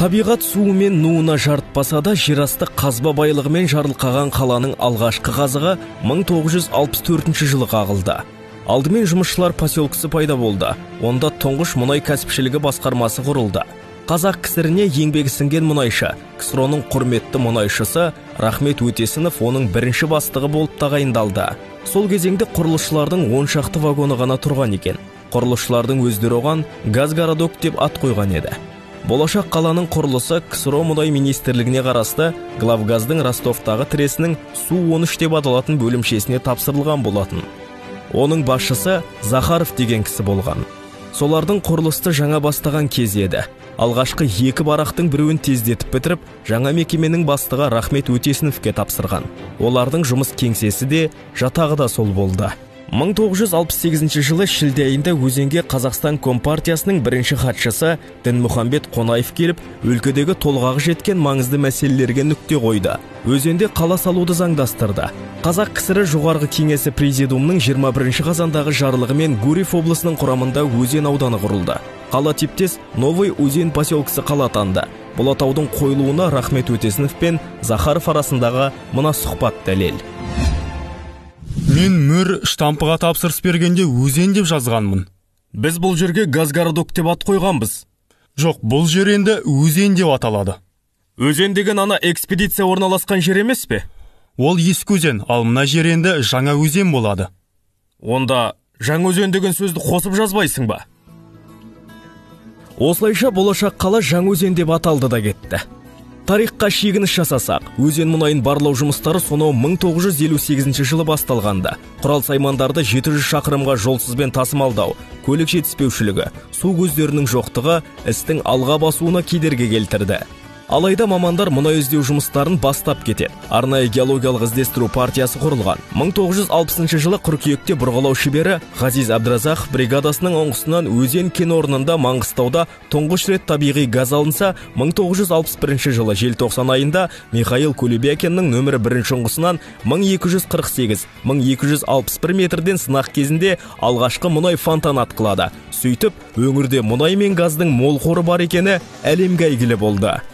Табиғат суы мен нуына жарытпаса да, жерасты қазба байлығымен жарылқаған қаланың алғашқы қазығы 1964 жылы қағылды. Алдымен жұмысшылар поселкесі пайда болды. Онда тұңғыш мұнай кәсіпшілігі басқармасы құрылды. Қазақ КСР-іне еңбегі сіңген мұнайшы, КСРО-ның құрметті мұнайшысы Рахмет Өтесінов оның бірінші бастығы болып тағайындалды. Сол кезеңде құрылысшылардың 10 шақты вагоны ғана тұрған екен. Құрылысшылардың өздері оған Газгородок деп ат қойған еді. Болашақ қаланың құрылысы КСРО мұнай министрлігіне қарасты Главгаздың Ростовтағы тресінің Су-13 деп аталатын бөлімшесіне тапсырылған болатын. Оның басшысы Захаров деген кісі болған. Солардың құрылысты жаңа бастаған кезі еді. Алғашқы екі барақтың біреуін тездетіп бітіріп, жаңа мекеменің бастығы Рахмет Өтесіновке тапсырған. Олардың жұмыс кеңсесі де, жатағы да сол болды. 1968 жылы шілде айында Өзенге Қазақстан Компартиясының бірінші хатшысы Дінмұхамбет Қонаев келіп, өлкедегі толғағы жеткен маңызды мәселелерге нүкте қойды. Өзенде қала салуды заңдастырды. Қазақ КСР Жоғарғы Кеңесі Президиумының 21 қазандағы жарлығымен Гурьев облысының құрамында Өзен ауданы құрылды. Қала типтес Новый Өзен поселкесі қала атанды. Бұл атаудың қойылуына Рахмет Өтесінов пен Захаров арасындағы мына сұхбат дәлел. Мен мөр штампыға тапсырыс бергенде Өзен деп жазғанмын. Біз бұл жерге Газгородок деп ат қойғанбыз. Жоқ, бұл жер енді Өзен деп аталады. Өзен деген ана экспедиция орналасқан жер емес пе? Ол ескі өзен, ал мына жер енді жаңа өзен болады. Онда жаңа өзен деген сөзді қосып жазбайсың ба? Осылайша болашақ қала Жаңаөзен деп аталды да кетті. Тарихқа шегініс жасасақ, өзен мұнайын барлау жұмыстары сонау 1958 жылы басталғанда. Құрал саймандарды 700 шақырымға жолсызбен тасымалдау, көлік жетіспеушілігі, су көздерінің жоқтығы істің алға басуына кедергі келтірді. Алайда мамандар мұнай іздеу жұмыстарын бастап кетеді. Арнайы геологиялық іздестіру партиясы құрылған. 1960 жылы қыркүйекте бұрғылау шебері Ғазиз Әбдіразақов бригадасының ұңғысынан Өзен кен орнында Маңғыстауда тұңғыш рет табиғи газ алынса, 1961 жылы желтоқсан айында Михаил Кулебякиннің нөмірі бірінші ұңғысынан 1248-1261 метрден сынақ кезінде алғашқы мұнай фонтаны атқылады. Сөйтіп, өңірде мұнай мен газдың мол қоры бар екені әлемге әйгілі болды.